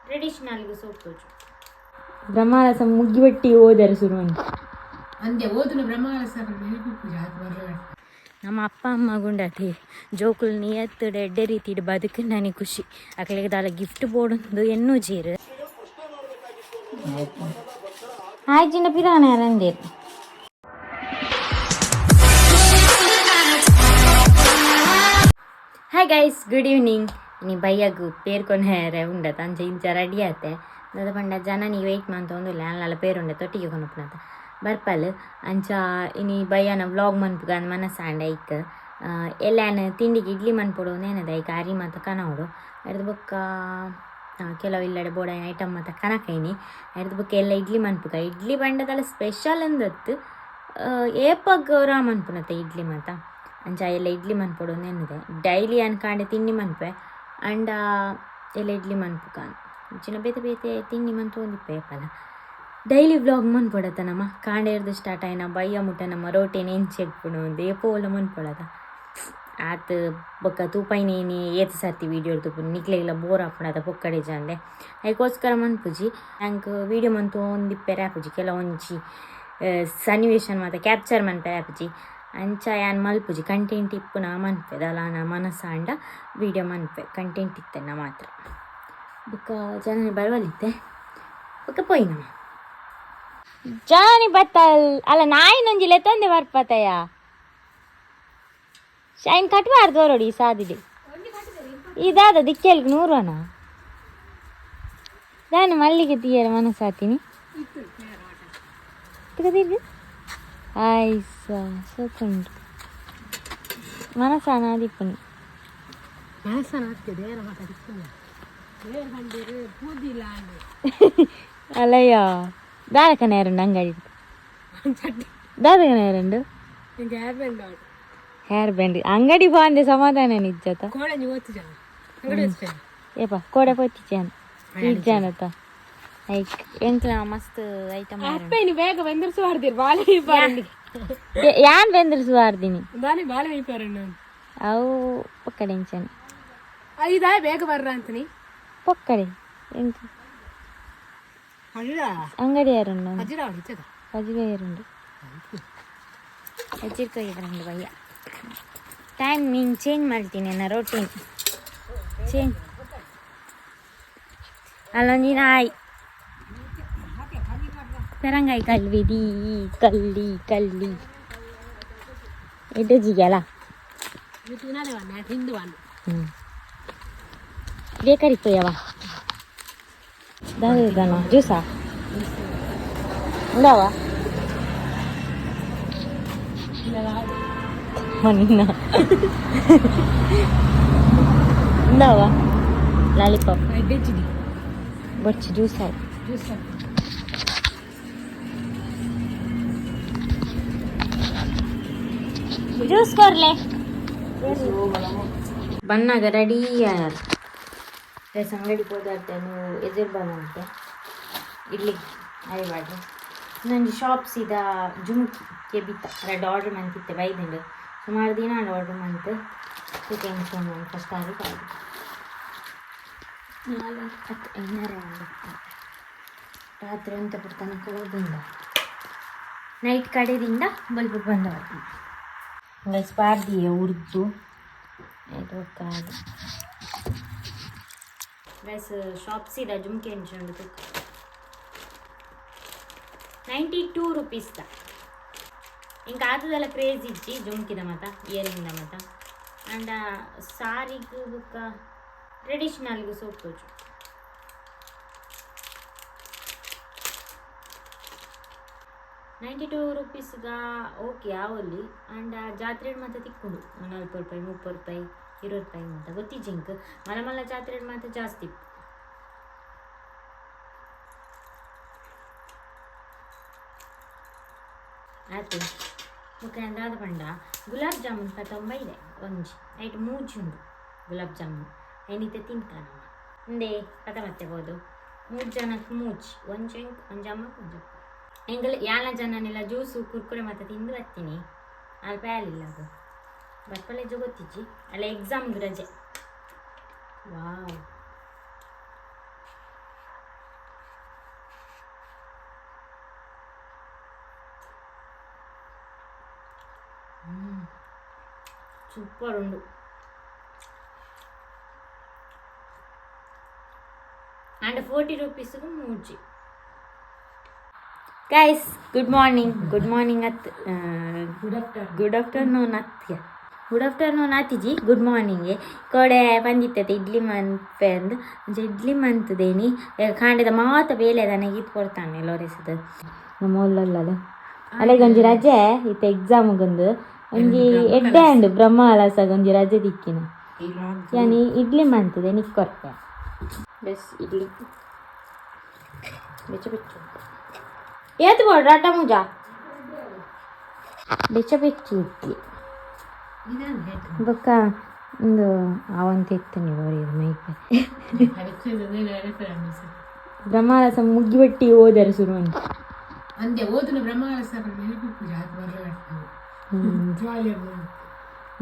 Traditional soap ಬ್ರಹ್ಮರಸ ಮುಗ್ಗಿಬಟ್ಟಿ ಓದರೆ ಶುರು ಅಂದೆ ಓದುನ ಬ್ರಹ್ಮರಸ. ನಮ್ಮ ಅಪ್ಪ ಅಮ್ಮ ಗುಂಡಾಟಿ ಜೋಕುಲು ನಿಯತ್ತುಡು ಎಡ್ಡೆ ರೀತಿಡ್ ಬದುಕು ನನಗೆ ಖುಷಿ. ಅಕ್ಲೆಗ್ ದಾಲ ಗಿಫ್ಟ್ ಬೋಡೊಂದು ಎನ್ನು ಜೀರು ಆಯ್ಜಿನ ಪಿರಾಣ ಅರಂದೇರು. Hi guys, good evening. ಇನಿ ಬಯ್ಯಗು ಪೇರ್ಕೊನೆ ಉಂಡತ, ಅಂಚ ಇಂಚ ರೆಡಿ ಆತೆ. ದಾದ ಪಂಡ ಜನ ನೀವು ವೆಯ್ಟ್ ಮಂತೊಂದುಲ್ಲೆ, ಅಲ್ನಲ್ಲ ಪೇರುಂಡೆ ತೊಟ್ಟಿಗೆ ಕೊನೊಪುನತ ಬರ್ಪಲ್. ಅಂಚ ಇನಿ ಬಯ್ಯನ ವ್ಲಾಗ್ ಮನ್ಪುಗ ಅಂದ್ ಮನಸ್ಸಾಂಡ. ಐಕ್ ಎಲ್ಲಾನ ತಿಂಡಿಗೆ ಇಡ್ಲಿ ಮನ್ಪೊಡು ಏನದ, ಐಕ್ ಅರಿ ಮಾತ ಕನವೊಡು. ಅರ್ದ್ ಬೊಕ್ಕ ಕೆಲವು ಇಲ್ಲಡೆ ಬೋಡಾಯಿನ ಐಟಮ್ ಮಾತ ಕನಕೈನಿ. ಅರ್ದ್ ಬೊಕ್ಕ ಎಲ್ಲ ಇಡ್ಲಿ ಮನ್ಪುಗ. ಇಡ್ಲಿ ಪಂಡದಲ್ಲ ಸ್ಪೆಷಲ್ ಅಂದತ್ತು, ಏಪಗ್ ರಾ ಮನ್ಪುನತೆ ಇಡ್ಲಿ ಮಾತ. ಅಂಚ ಎಲ್ಲ ಇಡ್ಲಿ ಮನ್ಪೊಡು ನೆನ್ನಿದೆ. ಡೈಲಿ ಅನ್ಕಾಂಡೆ ತಿಂಡಿ ಮನ್ಪೆ ಅಂಡ ಎಲ್ಲ ಇಡ್ಲಿ ಮನ್ಪುಗ. ಇಂಚಿನ ಬೇತೆ ಬೇತೆ ತಿಂಡಿ ಮಂತೊಂದಿಪ್ಪೆ ಏಪಲ. ಡೈಲಿ ವ್ಲಾಗ್ ಮನ್ಪೊಡತ್ತ ನಮ್ಮ, ಕಾಂಡೆ ಹಿಡ್ದು ಸ್ಟಾರ್ಟ್ ಆಯ್ನ ಬಯ್ಯ ಮುಟ್ಟ ನಮ್ಮ ರೋಟೀನ್ ಎಂಚ ಇಪ್ಪುನು ಅಂದ್ ಏಪೋಲ ಮನ್ಪೊಡತ್ತ ಆತ್. ಬೊಕ್ಕ ತೂಪೈನೇನಿ ಏತ್ ಸರ್ತಿ ವೀಡಿಯೋ ತೂಪುನು, ನಿಕ್ಲೆಗ್ಲ ಬೋರ್ ಆಪುಂಡತ ಪೊಕ್ಕಡೆ ಜಾಂದೆ. ಐಕೋಸ್ಕರ ಮನ್ಪುಜಿ. ಅಂಕ್ ವೀಡಿಯೋ ಮಂತೊಂದಿಪ್ಪೆರೆ ಆಪುಜಿ, ಕೆಲವೊಂಜಿ ಸನ್ನಿವೇಶನ್ ಮಾತ ಕ್ಯಾಪ್ಚರ್ ಮನ್ಪೆರೆ ಆಪುಜಿ. ಅಂಚ ಯಾನ್ ಮಲ್ಪುಜಿ. ಕಂಟೆಂಟ್ ಇಪ್ಪುನ ಮನ್ಪೆ, ದಾಲಾನ ಮನಸಾಂಡ ವೀಡಿಯೋ ಮನ್ಪೆ, ಕಂಟೆಂಟ್ ಇತ್ತೆನ ಮಾತ್ರ. ಬೊಕ್ಕ ಜನನಿ ಬರವಲಿತ್ತೆ, ಬೊಕ್ಕ ಪೋಯಿನಮ್ಮ. ಜಾನಿ ಬತ್ತಲ್ ಅಲ್ಲ, ನಾಯಿನೊಂಜಿ ಲೆತ್ತೊಂದೆ ಬರ್ಪತಯ್ಯ. ಶೈನ್ ಕಟ್ಬಾರ್ದು ಬರೋಡಿ ಈ ಸಾದಿದೆ. ಇದಾದ ದಿಕ್ಕೆಲ್ಗ್ ನೂರುವನ ದಾನ ಮಲ್ಲಿಗೆ ತೀಯರ ಮನಸ್ಸಾತೀನಿ ತಿರ್ಗ ಆಯ್ಸ ಸೋಕುಂಡು ಮನಸ್ಸಾನ ದಿಪ್ಪುನಿ. ಅಲ್ಲಯ್ಯ, ದಾದಕ ನೇರುಂಡು ಅಂಗಡಿ? ದಾದಕ ನೇರುಂಡು? ಹೇರ್ ಬ್ಯಾಂಡ್ ಅಂಗಡಿ ಬಾಂದೆ ಸಮಾಧಾನ ನಿಜ್ಜತ. ಏಪ ಕೋಡೆ ಪೋತಿಚಾನ ಇಜ್ಜಾನತ. ಐಕ್ ಎಂಕ್ಲ ಮಸ್ತ್ ಐಟಮ್. ಬೇಗ ಬೆಂದರ್ಸು ಆಡ್ದಿರ್ ಬಾಳೆ. ಯಾನ್ ಬೆಂದರ್ಸು ಆಡ್ದಿನಿ? ದಾನಿ ಬಾಳೆ ಮೈಪಾರಣ್ಣ. ಅವು ಪೊಕ್ಕಡೆ ಇಂಚನೆ. ಐದಾ ಬೇಗ ಬರ್ರ ಅಂತೀನಿ. ಪೊಕ್ಕಡೆ ಎಂಕ್ ಅಂಗಡಿ ಯಾರುಂಡು? ಪಜಿರ ಯಾರುಂಡು? ಎಚ್ಚರಿಕೆ ಬರಂಡು. ಬಯ್ಯ ಟೈಮ್ ಮೀನ್ ಚೇಂಜ್ ಮಾಡ್ತೀನಿ ನನ್ನ ರೋಟೀನ್ ಚೇಂಜ್. ಅಲ್ಲೊಂಜಿ ನಾಯಿ ಪೆರಂಗಾಯಿ ಕಲ್ವಿದಿ ಕಲ್ಲಿ ಕಲ್ಲಿ ಎಡ್ಡೆ ಜಿಗ್ಯಾಲ. ಹ್ಞೂ, ಬೇಕರಿ ಪೋಯವ ದಾದ ಜ್ಯೂಸಾ ಉಂಡಾವ ನಿನ್ನ ಉಂಡಾವ ಲಾಲಿಪಾಪ್ ಬೊಚ್ಚಿ ಜ್ಯೂಸ್ ಆವು. ಜ್ಯೂಸ್ ಕೊರ್ಲೆ. ಬನ್ನಾಗ ರೆಡಿ ಆಯಾರ. ಅಂಗಡಿ ಪೋದಾರ್ತೆ ನೀವು ಎದುರು ಬಂದಂತೆ ಇಡ್ಲಿ ಅರಿವಾಡ್ರೆ. ನಂಜಿ ಶಾಪ್ಸ್ ಇದ ಜುಮ್ಕಿ ಕೆಬಿತ ರೆಡ್ ಆರ್ಡರ್ ಮಂತಿತ್ತೆ ಬೈದಿಂಡು. ಸುಮಾರು ದಿನ ಆರ್ಡರ್ ಮಂತ್ ಟೆನ್ಷನ್. ಫಸ್ಟ್ ಆಗಿ ಬಾರ್ದು ನಾಳೆ ಹತ್ತು ಐನಾರ ರಾತ್ರಿ ಅಂತ ತನಕ ಬಂದ ನೈಟ್ ಕಡೆದಿಂದ ಬಲ್ಬು ಬಂದವ. ಸ್ಪಾರ್ದಿಯೇ ಉರ್ದು ಆಯ್ತು. ಗೈಸ್, ಶಾಪ್ಸ್ ಇದೆ ಜುಮ್ಕಿ ಎಂಚುಂಡು ತುಕ್ಕ. 92 ರುಪೀಸ್ the. ಇಂಕ ಆತದಲ್ಲ ಕ್ರೇಜ್ ಇಜ್ಜಿ ಜುಮ್ಕಿದ ಮತ, ಇಯರಿಂಗ್ದ ಮತ. ಅಂಡ ಸಾರಿಗ್ ಬುಕ್ಕ ಟ್ರೆಡಿಷನಲ್ಗ್ ಸೋಪ್ ತೋಜು. 92 ರುಪೀಸ್ಗ ಓಕೆ ಆವೊಲಿ. ಅಂಡ ಜಾತ್ರೆಡ್ ಮಾತ ತಿಕ್ಕುಂಡು, 40 ರೂಪಾಯಿ, 30 ರೂಪಾಯಿ, 20 ರೂಪಾಯಿ ಅಂತ. ಗೊತ್ತಿಜ್ಜಿ ಇಂಕ್. ಮಲ್ಲ ಮಲ್ಲ ಜಾತ್ರೆಡ್ ಮಾತ ಜಾಸ್ತಿ ಇಪ್ಪು. ಆತು. ಬೊಕ್ಕ ದಾದ ಪಂಡ ಗುಲಾಬ್ ಜಾಮೂನ್ ಪತೊಂಬ ಇದೆ ಒಂಜಿ ಐಟ್ ಮೂಜಿ ಉಂಡು ಗುಲಾಬ್ ಜಾಮೂನ್. ಐನಿತೆ ತಿನ್ಕ ನಮ ಉಂದೇ ಕತೆ ಮತ್ತೆ ಬೋದು. ಮೂರು ಜನಕ್ಕೆ ಮೂಜಿ, ಒಂಜಿ ಎಂಕ್, ಒಂಜಿ ಅಮ್ಮಕ್, ಒಂಜಿ ಅಪ್ಪ. ಎಂಕಲ್ ಯಾಲ ಜನನೆಲ್ಲ ಜ್ಯೂಸು, ಕುರ್ಕುರೆ ಮತ್ತೆ ತಿಂದು ಬರ್ತೀನಿ. ಅಲ್ಪ ಯಾಲಿಲ್ಲ ಅದು. ಬರ್ಪಲೆಜ್ಜ ಗೊತ್ತಿಜ್ಜಿ ಅಲ್ಲ ಎಕ್ಸಾಮ್ ರಜೆ. ವಾವ್, ಸೂಪರ್ ಉಂಡು. ಆ್ಯಂಡ್ 40 ರುಪೀಸ್ಗೂ ಮೂಜಿ. Guys, good morning, good morning ಅತ್. Good afternoon. Good afternoon ಅತ್ಯ, ಗುಡ್ ಆಫ್ಟರ್ನೂನ್ ಆತಿಜಿ, ಗುಡ್ ಮಾರ್ನಿಂಗ್. ಕೋಡೆ ಬಂದಿತ್ತತೆ ಇಡ್ಲಿ ಮನ್ಪೆ ಅಂದ್, ಅಂಚ ಇಡ್ಲಿ ಮಂತದೇನಿ. ಕಾಂಡೆದ ಮಾತ ಬೇಲೆ ನನಗೆ ಇತ್ತು ಕೊಡ್ತಾನೆ ಲೋರೆಸದ. ನಮ್ಮ ಒಲ್ಲಲ್ಲ ಅಲೆಗೊಂಜಿ ಒಂಜಿ ರಜೆ ಇತ್ತ ಎಕ್ಸಾಮ್ಗೊಂದು ಒಂಜಿ ಎಡ್ಡೆ ಅಂಡು ಬ್ರಹ್ಮ ಅಲಸಾಗ ಒಂಜಿ ರಜೆ ದಿಕ್ಕಿನ. ಯಾನಿ ಇಡ್ಲಿ ಮಂತದೆ, ನಿಕ್ ಕೊರ್ಪೆ. ಬೆಸ್ ಇಡ್ಲಿ ಬೆಚ್ಚ ಬೆಚ್ಚ ಏತ್ ಬೋಡು ರಡ್ಡ ಮುಜಾ ಬೆಚ್ಚ ಬೆಚ್ಚ ಇಡ್ಲಿ. ಬೊಕ್ಕ ಒಂದು ಆವಂತ ಇತ್ತು ನೀವು ಮೈಪೆ. ಬ್ರಹ್ಮಾಲಸ ಮುಗ್ಗಿ ಬಟ್ಟಿ ಓದರೆ ಶುರು ಅಂತ. ಅಂದೆ ಓದುನ ಬ್ರಹ್ಮಕಲಸ ನೆನಪು.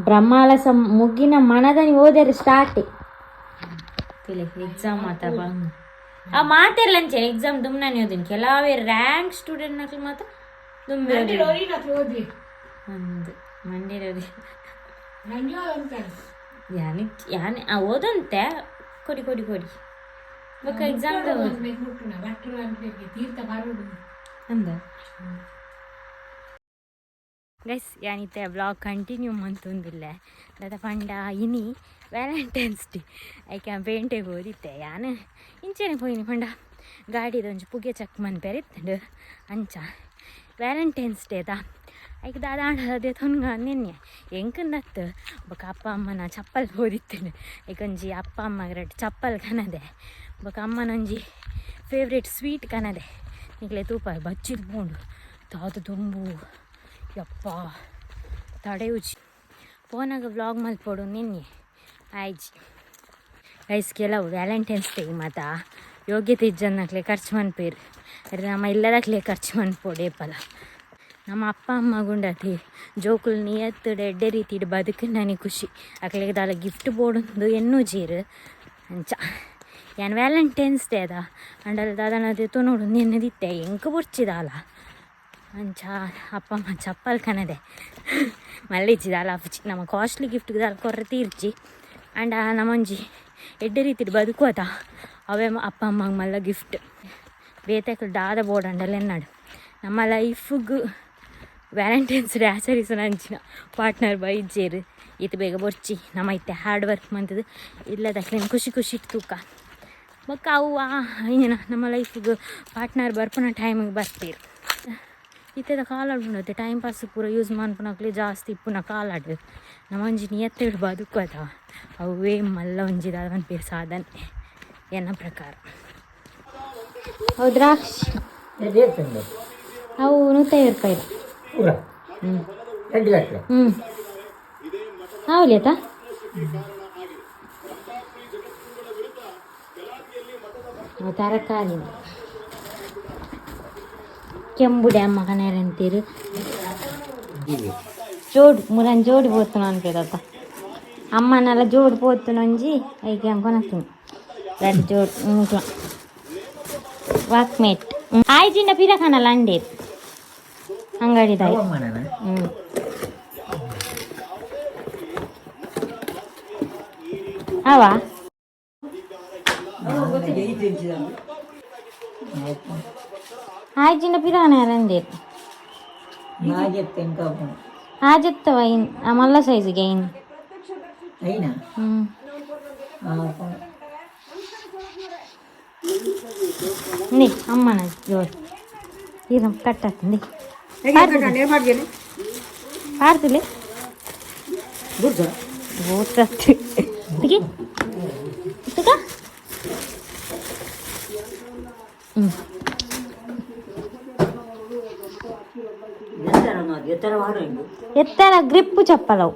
ಬ್ರಹ್ಮಾಲಸ ಮುಗ್ಗಿನ ಮನದನಿ ಓದರೆ ಸ್ಟಾರ್ಟ್ ಎಕ್ಸಾಮ್ ಮಾತ ಬಂದು ಆ ಮಾತಿರ್ಲಂಚೆ ಎಕ್ಸಾಮ್ ದುಮ್ನಾನಿ ಓದಿನ. ಕೆಲವೇ ರ್ಯಾಂಕ್ ಸ್ಟೂಡೆಂಟ್ ನಕ್ಲು ಮಾತ್ರ ದುಂಬಿ ಓದಿ. ಒಂದು ಮಂಡಿರೋದಿ ಯಾನೆ ಯಾನೆ ಆ ಓದಂತೆ. ಕೊಡಿ ಕೊಡಿ ಕೊಡಿ ಬೊಕ್ಕ ಎಕ್ಸಾಮ್ ತೀರ್ಥ ಬಾರೋಡು. ಅಂದ. ಗೈಸ್, ಯಾನಿತ್ತೆ ಬ್ಲಾಗ್ ಕಂಟಿನ್ಯೂ ಮಂತೊಂದಿಲ್ಲ. ದಾದ ಪಂಡ ಇನಿ ವ್ಯಾಲೆಂಟೈನ್ಸ್ ಡೇ, ಐಕೆ ಪೇಂಟೆಗೆ ಓದಿತ್ತೆ. ಯಾನ್ ಇಂಚೆನೆ ಪೋಯಿನಿ ಪಂಡ ಗಾಡಿದ ಒಂಜಿ ಪುಗೆ ಚೆಕ್ ಮನ್ಪೆರೆ ಇತ್ತುಂಡು. ಅಂಚ ವ್ಯಾಲೆಂಟೈನ್ಸ್ ಡೇದ ಐಕ್ ದಾದ ಆಂಡ ಅದೇ ತೊನ್ಗ ನಿನ್ನೆ ಎಂಕಂದತ್ತು. ಬೊಕ ಅಪ್ಪ ಅಮ್ಮನ ಚಪ್ಪಲ್ ಪೋದಿತ್ತುಂಡು. ಐಕೊಂಜಿ ಅಪ್ಪ ಅಮ್ಮಗ್ ರಡ್ಡ್ ಚಪ್ಪಲ್ ಕನದೆ, ಬೊಕ ಅಮ್ಮನೊಂಜಿ ಫೇವ್ರೇಟ್ ಸ್ವೀಟ್ ಕನದೆ. ನಿಕ್ಲೆ ತೂಪ ಬಚ್ಚಿದ್ ಪೋಂಡು ದಾದ ದುಂಬು ಯಪ್ಪ ತಡೆಯುಜಿ. ಪೋನಾಗ ವ್ಲಾಗ್ ಮಲ್ಪೊಡು ನಿನ್ನೆ ಆಯ್ಜಿ. ಗೈಸ್, ಕೆಲವು ವ್ಯಾಲೆಂಟೈನ್ಸ್ ಡೇ ಮಾತ ಯೋಗ್ಯತೆ ಇಜ್ಜನ್ನಕ್ಲೆ ಖರ್ಚು ಮನ್ಪೇರು. ಅರೆ ನಮ್ಮ ಇಲ್ಲದಕ್ಲೆ ಖರ್ಚು ಮನ್ಪೊಡು ಏಪಲ. ನಮ್ಮ ಅಪ್ಪ ಅಮ್ಮ ಗುಂಡತಿ ಜೋಕುಲು ನಿಯತ್ತುಡು ಎಡ್ಡೆ ರೀತಿಡ್ ಬದುಕು ನನಗೆ ಖುಷಿ. ಅಕ್ಲೆಗ್ ದಾಲ ಗಿಫ್ಟ್ ಬೋಡೊಂದು ಎನ್ನುಜೆರ್. ಅಂಚ ಯಾನ್ ವ್ಯಾಲೆಂಟೈನ್ಸ್ ಡೇ ಅದ ಅಂಡಲ ದಾದನ ದೆತೊನೊಡು ಎನ್ನುದಿತ್ತೆ, ಎಂಕ್ ಬೊರ್ಚಿ ದಾಲ. ಅಂಚ ಅಪ್ಪ ಅಮ್ಮ ಚಪ್ಪಲ್ ಕನದೆ, ಮಲ್ಲಿಜ್ಜಿ ದಾಲ ಆಪುಜಿ. ನಮ್ಮ ಕಾಸ್ಟ್ಲಿ ಗಿಫ್ಟ್ ದಾಲ ಕೊರ್ರೆ ತೀರ್ಜಿ. ಆಂಡ ನಮ್ಮೊಂಜಿ ಎಡ್ಡೆ ರೀತಿಡ್ ಬದುಕುವತ ಅವೇ ಅಪ್ಪ ಅಮ್ಮಗ್ ಮಲ್ಲ ಗಿಫ್ಟ್. ಬೇತೆಕ್ಲು ದಾದ ಬೋಡಂಡಲ ಎನ್ನಡು. ನಮ್ಮ ಲೈಫ್ಗ್ ವ್ಯಾಲೆಂಟೈನ್ಸ್ ಡೇ ಆಚರಿಸುನ ಅಂಚಿನ ಪಾರ್ಟ್ನರ್ ಬೈಜೇರು ಈತ ಬೇಗ ಬೊರ್ಚಿ. ನಮ್ಮ ಇತ್ತೆ ಹಾರ್ಡ್ ವರ್ಕ್ ಮಂತದು ಇಲ್ಲದಕ್ಲೆನ್ ಖುಷಿ ಖುಷಿ ತೂಕ. ಬೊಕ್ಕ ಅವು ಇಂಜಿನ ನಮ್ಮ ಲೈಫ್ಗ್ ಪಾರ್ಟ್ನರ್ ಬರ್ಪುನ ಟೈಮಿಗೆ ಬರ್ತೀರು. ಇತ್ತೆದ ಕಾಲಡ್ ಉಂಡತೆ ಟೈಮ್ ಪಾಸ್ ಪೂರ ಯೂಸ್ ಮನ್ಪುನಕ್ಲೆ ಜಾಸ್ತಿ ಇಪ್ಪುನ ಕಾಲಡ್ ನಮ್ಮ ಒಂಜಿ ನಿಯತ್ತೆಡ್ ಬದುಕುವತ ಅವೇ ಮಲ್ಲ ಒಂಜಿ ದಾದ ಪನ್ಪೆರ್ ಸಾಧನೆ ಎನ್ನ ಪ್ರಕಾರ. ಅವು ದ್ರಾಕ್ಷಿ ಅವು 150 ರೂಪಾಯಿ. ಪೂರ? ಹ್ಞೂ. 2 ಗಂಟೆ. ಹ್ಞೂ, ಆವಲಿಯತ್ತಾ? ತರಕಾರಿ ಕೆಂಬುಡೆ ಅಮ್ಮ ಕನೆರಂತೀರು ಜೋಡು ಮುರನ್ ಜೋಡಿ ಪೋತುನ ಅನ್ಪೇದತ್ತ. ಅಮ್ಮನೆಲ್ಲ ಜೋಡು ಪೋತುನ ಒಂಜಿ ಐಕೆ ಕೊನತ್ತಿನ ರಡ್ಡ್ ಜೋಡು ಮುಟ್ಲ ವಾಕ್ಮೇಟ್ ಆಯ್ಜಿಂಡ ಪಿರಕನಲ್ಲ ಅಂಡೇರು ಅಂಗಡಿದಾಯ್. ಹ್ಞೂ, ಅವ ಆಯ್ಜಿಂಡ ಪಿರಾನ ರಂದೇರು. ಆ ಚೆತ್ತವ ಐನ್ ಆ ಮಲ್ಲ ಸೈಜ್ಗೆ ಐನ್. అయినా. ಹ್ಞೂ. ಇಂದೆ ಅಮ್ಮನ ಜೋಡು ಇದು ಕಟ್ ಆಗ್ತದೆ. ಪಾರ್ದಿಲೆ ಬೋತತ್ತು ತುಗ. ಹ್ಞೂ. ಎತ್ತರ ಗ್ರಿಪ್ಪು ಚಪ್ಪಲವು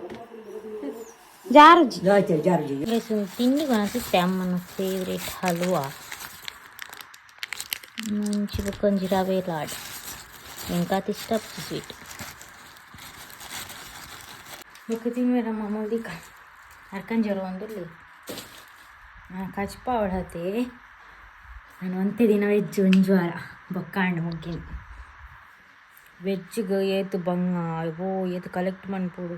ಜಾರುಜಿ. ತಿಂಡಿ ಕೊನಸಿತ್ತೆ ಅಮ್ಮನ ಫೇವ್ರೇಟ್ ಹಲ್ವಾ ಮುಂಚಿ ಬೊಕ್ಕೊಂಜಿ ರವೆ ಲಾಡ್. ಎಂಕಾತ್ ಇಷ್ಟ ಸ್ವೀಟ್. ಬೊಕ್ಕ ತಿನ್ವೇರಮ್ಮ ಮೋದಿಕ ಅರ್ಕಂಜರು ಒಂದುಲ್ಲಿ ಕಚ್ಪಾವಡತೆ. ನಾನು ಒಂತೆ ದಿನ ವೆಜ್, ಒಂಜಿ ವಾರ ಬೊಕ್ಕಾಂಡ್ ಮುಗ್ಗಿನ. ವೆಜ್ಗೆ ಏತ್ ಬಂಗ ಬೋ, ಏತ್ ಕಲೆಕ್ಟ್ ಮನ್ಪೊಡು.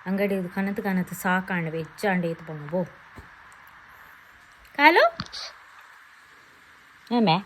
ಅಂಗಡಿ ಕನತ್ ಕನತ್ ಸಾಕಾಂಡ್. ವೆಜ್ ಆಂಡ ಏತ್ ಬಂಗ ಬೋ. ಕಾಲು ಏಮೆ.